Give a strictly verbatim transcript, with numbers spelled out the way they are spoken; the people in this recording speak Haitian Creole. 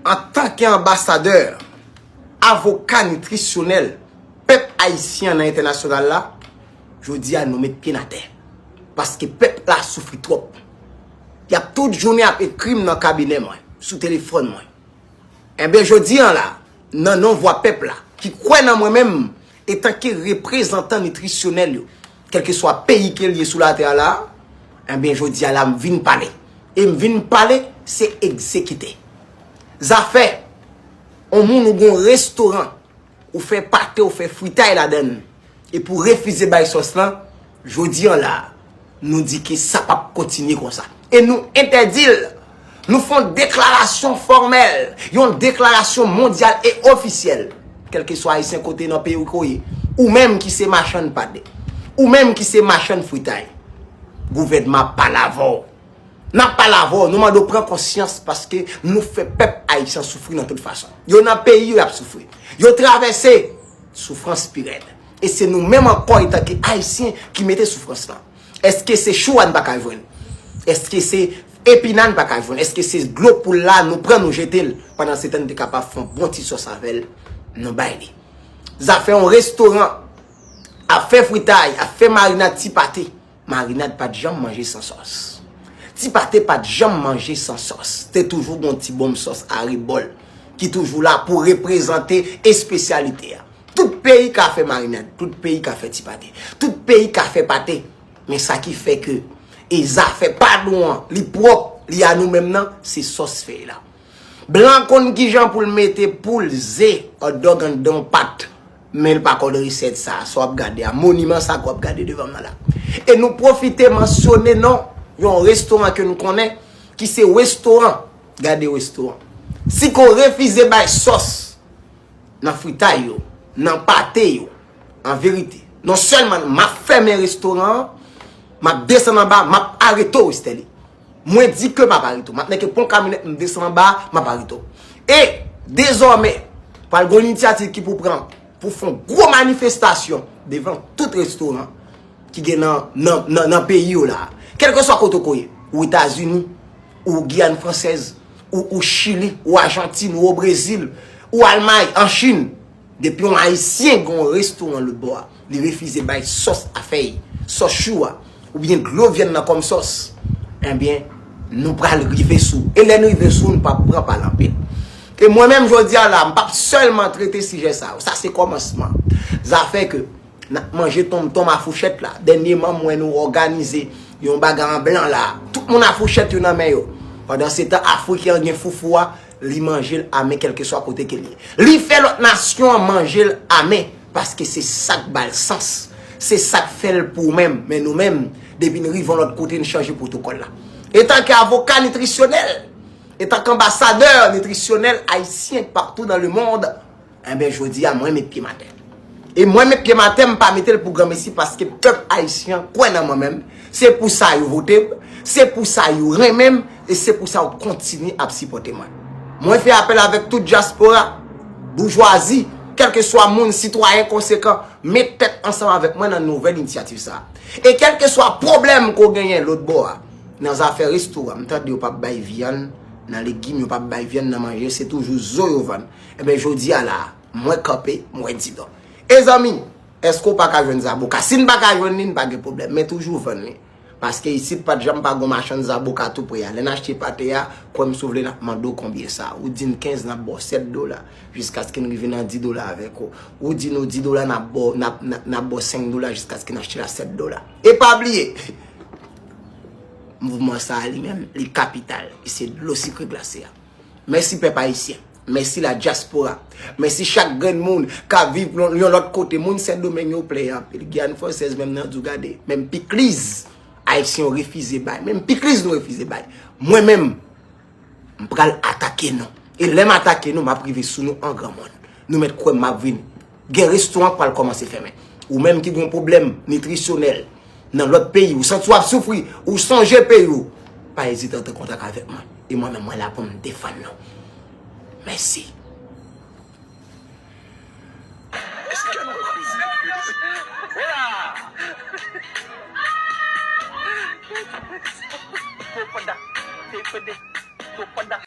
Antanke anbasadè, avoka nitrisyonèl pèp ayisyen an nan entènasyonal la, jodi a nou met pye n atè. Paske pèp la soufri twòp. Y ap tout jounen ap ekri m nan kabinè mwen, sou telefòn mwen. Enben, jodi a la, nan non vwa pèp la, ki kwè nan mwen menm, etanke reprezantan nitrisyonèl yo, kèlkeswa peyi ke l ye sou latè a la, enben, jodi a la, m vin pale. E m vin pale, se egzekite. Zafè, on moun ou gon restoran, ou fè pate, ou fè fritay ladann, epi w refize bay sòs lan, jodi a la, nou di ke sa p ap kontinye konsa. E nou entèdi l. Nou fè yon deklarasyon fòmèl, yon deklarasyon mondyal e ofisyèl. Kèlkeswa ayisyen kote nan peyi w ke w ye, ou menm ki se machann pate, ou menm ki se machann fritay, gouvènman ap pale avè w. N ap pale avè w, nou mande w pran konsyans paske nou fè pèp ayisyen soufri nan tout fason. Yo nan peyi yo, y ap soufri. Yo travèse soufrans pi rèd. E se nou menm ankò, etanke ayisyen, ki mete soufrans lan. Èske se chou a n pa ka jwenn? Èske se epina n pa ka jwenn? Èske se dlo poul la nou pran nou jete l? Pandan se tan n te kapab fè yon bon ti sòs avè l, nou bay li. Zafè yon restoran ap fè fritay, ap fè marinad ti pate. Marinad pa t janm manje san sòs. Ti pate pa t janm manje san sòs. Te toujou gon ti bonm sòs arebòl ki toujou la pou reprezante espesyalite a. Tout peyi ka fè marinad, tout peyi ka fè ti pate, tout peyi ka fè pate. Men sa ki fè ke e zafè pa nou an, li pwòp, li a nou menm nan, se sòs fèy la. Blan konn kijan pou l mete poul, ze, hot dog anndan yon pat. Men l pa konn resèt sa, sa w ap gade a, moniman sa ke w ap gade devan mwen la. E nou pwofite mansyone non yon restoran ke nou konnen, ki se restoran, gade restoran. Si ke w refize bay sòs nan fritay yo, nan pate yo, an verite, non sèlman m ap fèmen restoran an, m ap desann anba, m ap arete w, Westerlie. Mwen di ke m ap arete w. M ap nèke pon kamyonèt, m desann anba, m ap arete w. E, dezòmè, pral gon inisiyativ ki pou pran pou fè yon gwo manifestasyon devan tout restoran ki gen nan, nan, nan, nan peyi yo la. Kèlkeswa kote w ye, ou Etazini, ou Giyàn Fransèz, ou, ou Chili, ou Ajantin, ou o Brezil, ou Almay, an Chin, depi yon Ayisyen gen yon restoran lòtbò a, li refize bay sòs a fèy, sòs chou a, oubyen dlo vyann nan kòm sòs, enben, nou pral rive sou. E lè n rive sou, nou p ap pran pa l anpil. E mwen menm, jodi a la, m p ap sèlman trete sijè sa yo. Sa se kòmansman. Zafè ke n ap manje tonmtonm a fouchèt la. Dènyèman, m wè nou òganize yon bagay an blan la. Tout moun a fouchèt yo nan men yo. Pandan se tan, Afriken an gen foufou a, li manje l a men kèlkeswa kote ke l ye. Li fè lòt nasyon an manje l a men, paske se sa k ba l sans. Se sa k fè l pou ou menm. Men nou menm, depi n rive yon lòt kote, n chanje pwotokòl la. Etanke avoka nitrisyonèl, etanke anbasadè nitrisyonèl ayisyen partout dans le monde, enben, jodi a, mwen met pye m atè. E mwen met pye m atè, m pa mete l pou granmesi paske pèp ayisyen an kwè nan mwen menm. Se pou sa yo vote m, se pou sa yo renmen m, e se pou sa yo kontinye ap sipòte mwen. Mwen fè apèl avèk tout dyaspora, boujwazi, kèlkeswa moun, sitwayen konsekan, met tèt ansanm avèk mwen nan nouvèl inisyativ sa a. E kèlkeswa pwoblèm ke w genyen lòtbò a, nan zafè restoran, m tande yo p ap bay vyann nan legim, yo p ap bay vyann nan manje, se toujou zo yo vann. Enben, jodi a la a, mwen kanpe, mwen di non. E zanmi, èske w pa ka jwenn zaboka? Si n pa ka jwenn li, n pa gen pwoblèm, men toujou vann li. Paske isit pa t janm pa gon machann zaboka tou pre a. Lè n achte pate a, kwè m si w vle n ap mande w konbyen sa. Ou di n kenz, n ap ba w sèt dola, jiskaske n rive nan di dola avèk ou. Ou di nou di dola, n ap ba w, n ap, n ap, n ap ba w senk dola jiskaske n achte l a sèt dola. E pa bliye, mouvman sa a li menm, li kapital. E se dlo sikre glase a. Mèsi pèp ayisyen. Mèsi la dyaspora. Mèsi chak grenn moun k ap viv yon, yon lòt kote. Moun Sendomeng yo plenyen anpil. Giyàn Fransèz menm nan di w gade. Menm pikliz ayisyen yo refize bay. Menm pikliz nou refize bay. Mwen menm, m pral atake nou. E lè m atake nou, m ap rive sou nou an granmoun. Nou mèt kwè m, m ap vini. Gen restoran k pral kòmanse fèmen. Ou menm ki gen yon pwoblèm nitrisyonèl nan lòt peyi, ou santi w ap soufri, ou sonje peyi w, pa ezite antre kontak avèk mwen. E mwen menm, mwen la pou m defann nou. Mèsi. Èske nou repoze? Hola! Topanda, tepede, topanda,